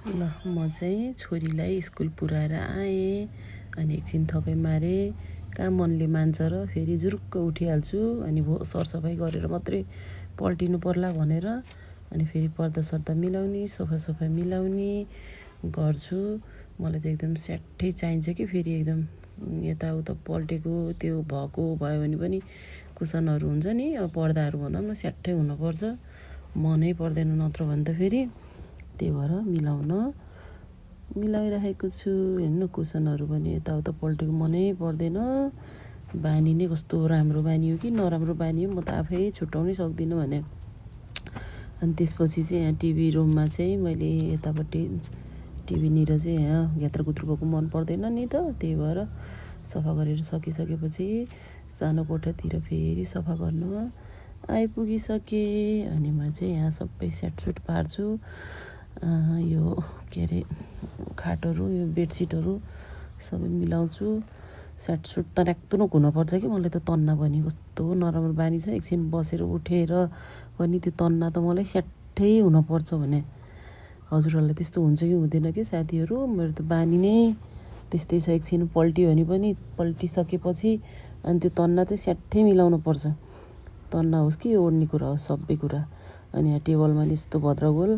ल म चाहिँ छोरीलाई स्कुल पुऱ्याएर आएँ अनि एकछिन थकै मारे कहाँ मनले मान्छ र फेरि जुरुक्क उठिहाल्छु अनि सरसफाइ गरेर मात्रै पल्टिनु पर्ला भनेर अनि फेरि पर्दा सर्दा मिलाउने सोफा मिलाउने गर्छु। मलाई त एकदम स्याट्ठै चाहिन्छ कि फेरि एकदम यताउता पल्टेको त्यो भएको भयो भने पनि कुसनहरू हुन्छ नि, अब पर्दाहरू भनौँ न स्याट्ठै हुनुपर्छ, मनै पर्दैन नत्र भने त फेरि। त्यही भएर मिलाइराखेको छु। हेर्नु कुसनहरू पनि यताउता पल्टेको मनै पर्दैन। बानी नै कस्तो राम्रो बानी हो कि नराम्रो बानी हो म त आफै छुट्याउनै सक्दिनँ भने। अनि त्यसपछि चाहिँ यहाँ टिभी रुममा चाहिँ मैले यतापट्टि टिभीनिर चाहिँ यहाँ घ्यात्रकुत्रु भएको मन पर्दैन नि त, त्यही भएर सफा गरेर सकिसकेपछि सानो कोठातिर फेरि सफा गर्नु आइपुगिसकेँ। अनि म चाहिँ यहाँ सबै स्याटसुट पार्छु। यो के अरे खाटहरू, यो बेडसिटहरू सबै मिलाउँछु। स्याटसुट तनाकतुनुक हुनुपर्छ कि मलाई त तन्ना पनि कस्तो नराम्रो बानी छ। एकछिन बसेर उठेर पनि त्यो तन्ना त मलाई स्याट्ठै हुनुपर्छ भने। हजुरहरूलाई त्यस्तो हुन्छ कि हुँदैन कि साथीहरू? मेरो त बानी नै त्यस्तै छ। एकछिन पल्टियो भने पनि पल्टिसकेपछि अनि त्यो तन्ना चाहिँ स्याट्ठै मिलाउनु पर्छ। तन्ना होस् कि ओढ्ने कुरा होस् सबै कुरा। अनि यहाँ टेबलमा नि यस्तो भद्रगोल,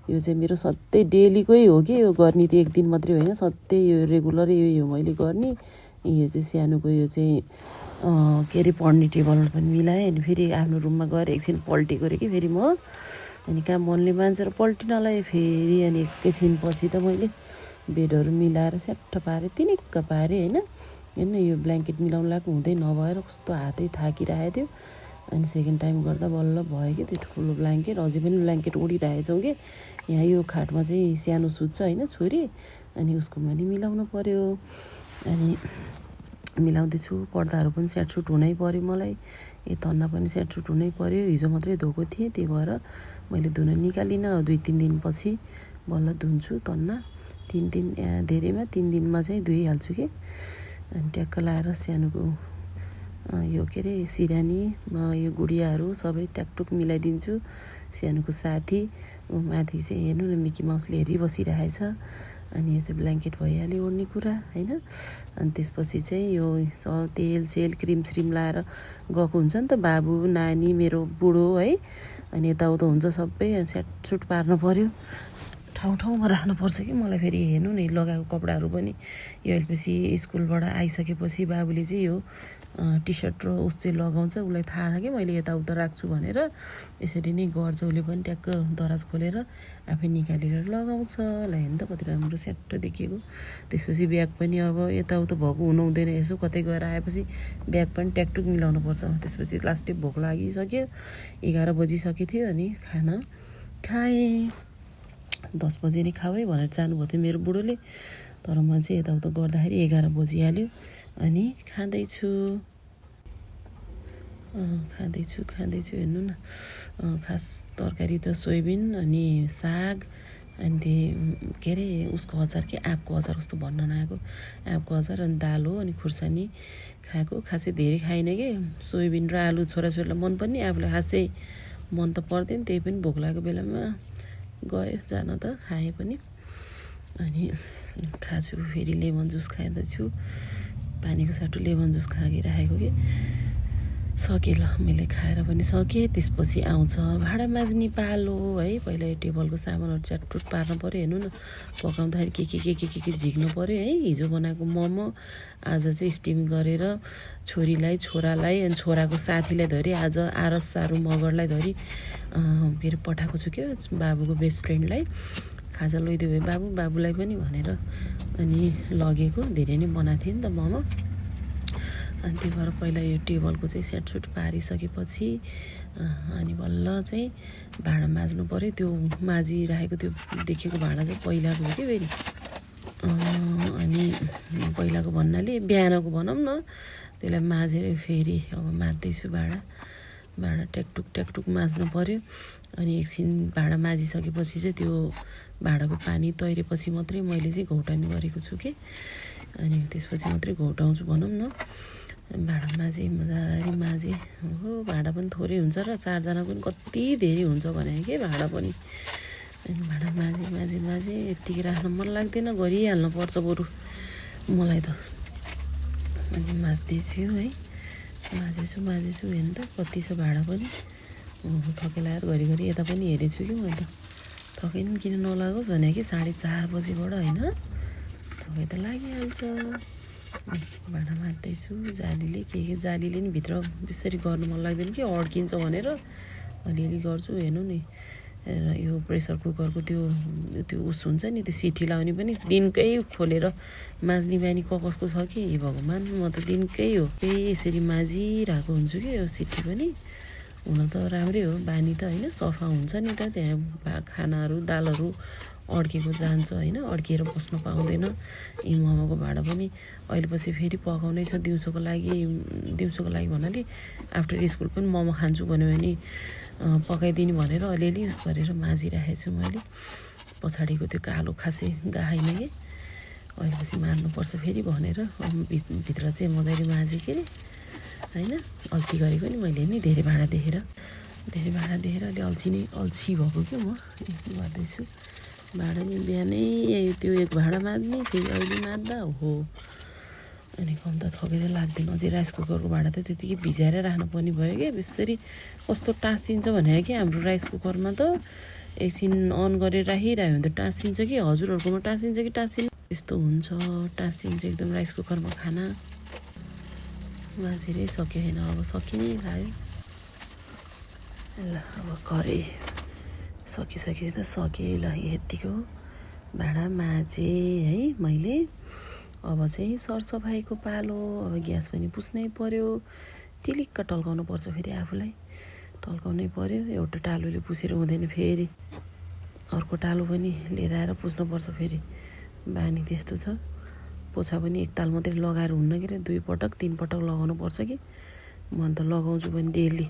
यो चाहिँ मेरो सधैँ डेलीकै हो कि, यो गर्ने त एक दिन मात्रै होइन, सधैँ यो रेगुलरै यो मैले गर्ने। यो चाहिँ सानोको यो चाहिँ के अरे पढ्ने टेबल पनि मिलाएँ। अनि फेरि आफ्नो रुममा गएर एकछिन पल्टेको अरे कि फेरि म, अनि कहाँ मनले मान्छेर पल्टिनलाई फेरि। अनि एकैछिन पछि त मैले बेडहरू मिलाएर स्याट्ठ पारेँ, तिनिक्क पारेँ होइन। हेर्न यो ब्ल्याङ्केट मिलाउनु लाएको हुँदै नभएर कस्तो हातै थाकिरहेको थियो। अनि सेकेन्ड टाइम गर्दा बल्ल भयो कि त्यो ठुलो ब्ल्याङ्केट। अझै पनि ब्ल्याङ्केट ओढिरहेछौँ कि यहाँ यो खाटमा चाहिँ सानो सुत्छ होइन छोरी, अनि उसको पनि मिलाउनु पर्यो। अनि मिलाउँदैछु। पर्दाहरू पनि स्याटसुट हुनै पर्यो मलाई, ए तन्ना पनि स्याटसुट हुनै पर्यो। हिजो मात्रै धोएको थिएँ, त्यही भएर मैले धुन निकालिनँ। 2-3 दिनपछि बल्ल धुन्छु तन्ना। 3 दिन धेरैमा 3 दिनमा चाहिँ धोइहाल्छु कि। अनि ट्याक्क लाएर सानोको यो के अरे सिरानी यो गुडियाहरू सबै ट्याकटुक मिलाइदिन्छु। सानोको साथी माथि चाहिँ हेर्नु न मिकी माउसले हेरिबसिरहेछ। अनि यो चाहिँ ब्ल्याङ्केट भइहाल्यो ओढ्ने कुरा होइन। अनि त्यसपछि चाहिँ यो तेल सेल क्रिम श्रिम लाएर गएको हुन्छ नि त बाबु नानी मेरो बुढो है। अनि यताउता हुन्छ सबै स्याटसुट पार्नु पर्यो, ठाउँमा राख्नुपर्छ कि मलाई। फेरि हेर्नु न लगाएको कपडाहरू पनि यो एलपिसी स्कुलबाट आइसकेपछि बाबुले चाहिँ यो टी सर्ट र उस चाहिँ लगाउँछ, उसलाई थाहा छ कि मैले यताउता राख्छु भनेर। यसरी नै गर्छ उसले पनि, ट्याक्क दराज खोलेर आफै निकालेर लगाउँछ। ल हेर्नु त कति राम्रो स्याट्ट देखिएको। त्यसपछि ब्याग पनि अब यताउता भएको हुनुहुँदैन, यसो कतै गएर आएपछि ब्याग पनि ट्याकटुक मिलाउनु पर्छ। त्यसपछि लास्टै भोक लागिसक्यो, 11 बजिसकेको थियो। अनि खाना खाएँ। 10 बजे नै खाऊ है भनेर जानुभएको थियो मेरो बुढोले, तर म चाहिँ यताउता गर्दाखेरि 11 बजिहाल्यो। अनि खाँदैछु हेर्नु न। खास तरकारी त सोयाबिन अनि साग अनि त्यो के अरे उसको अचार के आँपको अचार, कस्तो भन्न नआएको आँपको अचार अनि दाल हो। अनि खुर्सानी खाएको। खासै धेरै खाइनँ कि, सोयाबिन र आलु छोराछोरीलाई मन पर्ने, आफूलाई खासै मन त पर्दैन। त्यही पनि भोक लागेको बेलामा गयो जान त खाएँ पनि। अनि खाछु। फेरि लेमन जुस खाँदैछु, पानीको साटो लेमन जुस खाइराखेको कि सकेँ। ल मैले खाएर पनि सकेँ। त्यसपछि आउँछ भाँडा माझ्ने पालो है। पहिला यो टेबलको सामानहरू च्याटटुट पार्नु पऱ्यो। हेर्नु न पकाउँदाखेरि के झिक्नु पऱ्यो है। हिजो बनाएको मोमो आज चाहिँ स्टिम गरेर छोरालाई अनि छोराको साथीलाई धरि, आज आरस सारू मगरलाई धरि के अरे पठाएको छु क्या, बाबुको बेस्ट फ्रेन्डलाई खाजा लैदियो भए बाबुलाई पनि भनेर अनि लगेको। धेरै नै बनाएको थिएँ नि त मोमो। अनि त्यही भएर पहिला यो टेबलको चाहिँ स्याटसुट पारिसकेपछि अनि बल्ल चाहिँ भाँडा माझ्नु पऱ्यो। त्यो माझिराखेको त्यो देखेको भाँडा चाहिँ पहिलाको हो कि फेरि। अनि पहिलाको भन्नाले बिहानको भनौँ न, त्यसलाई माझेर फेरि अब माझ्दैछु भाँडा ट्याकटुक माझ्नु पऱ्यो। अनि एकछिन भाँडा माझिसकेपछि चाहिँ त्यो भाँडाको पानी तैरेपछि मात्रै मैले चाहिँ घौटानी गरेको छु कि। अनि त्यसपछि मात्रै घौटाउँछु भनौँ न। भाँडा मजाले माझेँ हो। भाँडा पनि थोरै हुन्छ र 4 जनाको पनि कति धेरै हुन्छ भने के भाँडा पनि। अनि भाँडा माझेँ माझे यत्तिकै राख्न मन लाग्दैन, गरिहाल्नु पर्छ बरु मलाई त। अनि माझ्दैछु है, माझेछु हेर्नु त कति छ भाडा पनि। थकै लगाएर घरिघरि यता पनि हेरेछु कि मैले त, थकै पनि किन नलागोस् भने कि 4:30 बजीबाट होइन, थकै त लागिहाल्छ। भाँडा माझ्दैछु जालीले, के जालीले नि भित्र बेसरी गर्नु मन लाग्दैन कि अड्किन्छ भनेर अलिअलि गर्छु। हेर्नु नि, र यो प्रेसर कुकरको त्यो उस हुन्छ नि, त्यो सिटी लाउने पनि दिनकै खोलेर माझ्ने बानी कसको छ कि भगवान्। म त दिनकै हो यसरी माझिरहेको हुन्छु कि यो सिटी पनि। हुन त राम्रै हो, बानी त होइन, सफा हुन्छ नि त। त्यहाँ खानाहरू दालहरू अड्केको जान्छ होइन, अड्किएर बस्न पाउँदैन। यी मोमोको भाँडा पनि अहिले पछि फेरि पकाउनै छ दिउँसोको लागि भन्नाले आफ्टर स्कुल पनि मोमो खान्छु भन्यो भने पकाइदिने भनेर अलिअलि उस गरेर माझिराखेको छु मैले। पछाडिको त्यो कालो खासै गाएन कि अहिले पछि मार्नुपर्छ फेरि भनेर भित्र चाहिँ मजाले माझेँ के अरे होइन। अल्छी गरेको नि मैले नि, धेरै भाँडा देखेर अलि अल्छी भएको क्या म गर्दैछु। भाँडा नि बिहानै त्यो एक भाँडा माझ्ने, फेरि अहिले माझ्दा हो। अनि कम त थकै त लाग्दैन। अझै राइस कुकरको भाँडा त त्यतिकै भिजाएर राख्नुपर्ने भयो कि बेसरी कस्तो टाँसिन्छ भने कि हाम्रो राइस कुकरमा त एकछिन अन गरेर राखिरह्यो भने त टाँसिन्छ कि। हजुरहरूकोमा टाँसिन्छ कि टाँसिन्छ? यस्तो हुन्छ, टाँसिन्छ एकदम राइस कुकरमा खाना। माझेरै सक्यो होइन, अब सकिनै लाग्यो। ल अब करे सकिसके त सकेँ। ल यतिको भाँडा माझेँ है मैले। अब चाहिँ सरसफाइको पालो। अब ग्यास पनि पुस्नै पर्यो, टिलिक्क टल्काउनु पर्छ फेरि आफूलाई, टल्काउनै पर्यो। एउटा टालोले पुसेर हुँदैन, फेरि अर्को टालो पनि लिएर आएर पुस्नुपर्छ फेरि, बानी त्यस्तो छ। पोछा पनि एकताल मात्रै लगाएर हुन्न के अरे, 2 पटक 3 पटक लगाउनु पर्छ कि। म त लगाउँछु पनि डेली।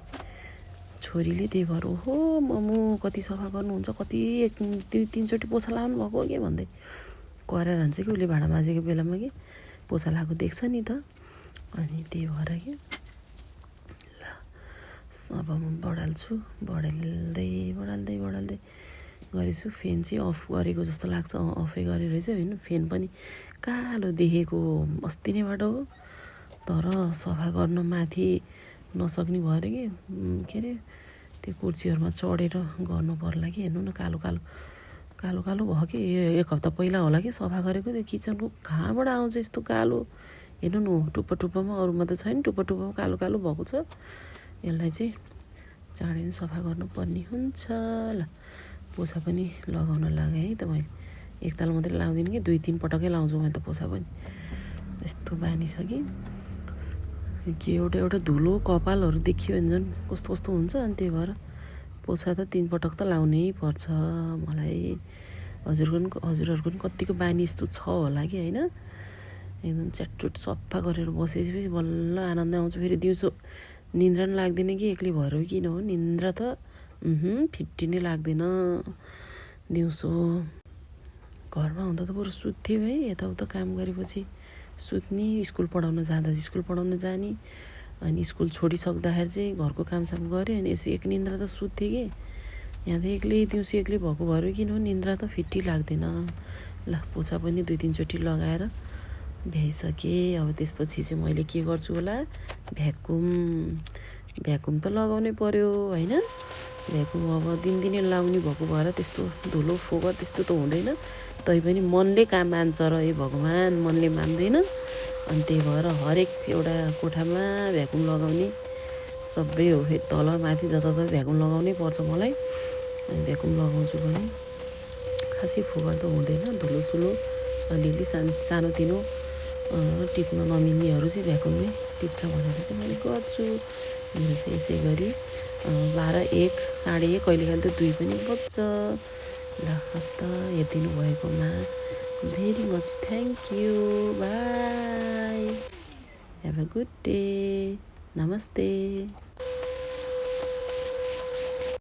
छोरीले त्यही भएर ओहो मम्मू कति सफा गर्नुहुन्छ, कति 2-3 चोटि पोछा लाउनु भएको के भन्दै कराएर हान्छ कि उसले भाँडा माझेको बेलामा कि पोछा लगाएको देख्छ नि त। अनि त्यही भएर कि ल अब म बढाल्दै गरेछु। फेन चाहिँ अफ गरेको जस्तो लाग्छ, अफै गरेर चाहिँ होइन। फेन पनि कालो देखेको अस्ति नैबाट हो, तर सफा गर्न माथि नसक्ने भएर कि के अरे त्यो कुर्सीहरूमा चढेर गर्नु पर्ला कि। हेर्नु न कालो भयो कि। यो 1 हप्ता पहिला होला कि सफा गरेको। त्यो किचनको कहाँबाट आउँछ यस्तो कालो? हेर्नु न, टुप्पा अरूमा त छैन, टुप्पा कालो भएको छ। यसलाई चाहिँ चाँडै सफा गर्नुपर्ने हुन्छ। ल पोछा पनि लगाउन लागेँ है त मैले। एकताल मात्रै लाउँदिनँ कि 2-3 पटकै लाउँछु मैले त पोछा पनि। यस्तो बानी छ कि एउटा धुलो कपालहरू देखियो भने झन् कस्तो हुन्छ। अनि त्यही भएर पोछा त 3 पटक त लाउनै पर्छ मलाई। हजुरहरूको पनि कतिको बानी यस्तो छ होला कि होइन। एकदम च्याटचुट सफा गरेर बसेपछि बल्ल आनन्द आउँछ। फेरि दिउँसो निन्द्रा पनि लाग्दैन कि, एक्लै भएर किन हो, निन्द्रा त फिट्टी नै लाग्दैन दिउँसो। घरमा हुँदा त बरु सुत्थ्यो है, यताउता काम गरेपछि सुत्ने, स्कुल पढाउन जाने। अनि स्कुल छोडिसक्दाखेरि चाहिँ घरको कामसाम गऱ्यो, अनि यसो एक निन्द्रा त सुत्थेँ कि। यहाँ त दिउँसो एक्लै भएको भएर किन हो, निन्द्रा त फिट्टी लाग्दैन। ल पोछा पनि 2-3 चोटि लगाएर भ्याइसकेँ। अब त्यसपछि चाहिँ मैले के गर्छु होला, भ्याकुम त लगाउनै पर्यो होइन। भ्याकुम अब दिनदिनै लाउने भएको भएर त्यस्तो धुलो फोहोर त्यस्तो त हुँदैन। तैपनि मनले काम मान्छ र ए भगवान्, मनले मान्दैन। अनि त्यही भएर हरेक एउटा कोठामा भ्याकुम लगाउने सबै हो। फेरि तल माथि जताततै भ्याकुम लगाउनै पर्छ मलाई। अनि भ्याकुम लगाउँछु भने खासै फोहोर त हुँदैन। धुलोसुलो अलिअलि सानोतिनो टिप्न नमिल्नेहरू चाहिँ भ्याकुमले टिप्छ भनेर चाहिँ मैले गर्छु। मेरो चाहिँ यसै गरी 12-1, 1:30 कहिलेकाहीँ त 2 पनि बज्छ। ल हस् त, हेरिदिनु भएकोमा very much thank you. By, have a good day, नमस्ते।